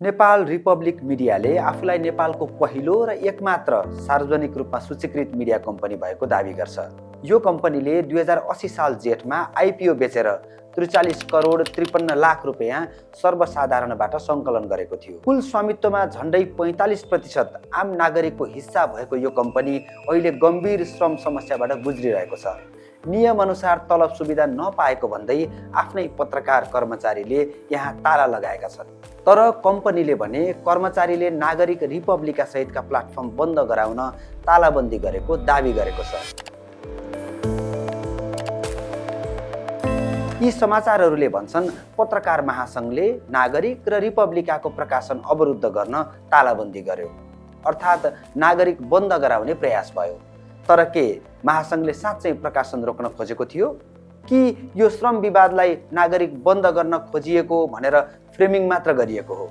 Nepal Republic मिडियाले आफूलाई नेपालको पहिलो र एकमात्र सार्वजनिक रूपमा सूचीकृत मिडिया कम्पनी भएको दावी गर्छ। यो कम्पनीले 2080 साल जेठमा आइपिओ बेचेर 43 करोड 53 लाख रुपियाँ सर्वसाधारणबाट सङ्कलन गरेको थियो। कुल स्वामित्वमा झन्डै 45% आम नागरिकको हिस्सा भएको यो कम्पनी अहिले गम्भीर श्रम समस्याबाट गुज्रिरहेको छ। नियमअनुसार तलब सुविधा नपाएको भन्दै आफ्नै पत्रकार कर्मचारीले यहाँ ताला लगाएका छन्। तर कम्पनीले भने कर्मचारीले नागरिक रिपब्लिका सहितका प्लाटफर्म बन्द गराउन तालाबन्दी गरेको दावी गरेको छ। यी समाचारहरूले भन्छन् पत्रकार महासङ्घले नागरिक र रिपब्लिकाको प्रकाशन अवरुद्ध गर्न तालाबन्दी गर्यो, अर्थात् नागरिक बन्द गराउने प्रयास भयो। तर के महासङ्घले साँच्चै प्रकाशन रोक्न खोजेको थियो कि यो श्रम विवादलाई नागरिक बन्द गर्न खोजिएको भनेर फ्रेमिङ मात्र गरिएको हो?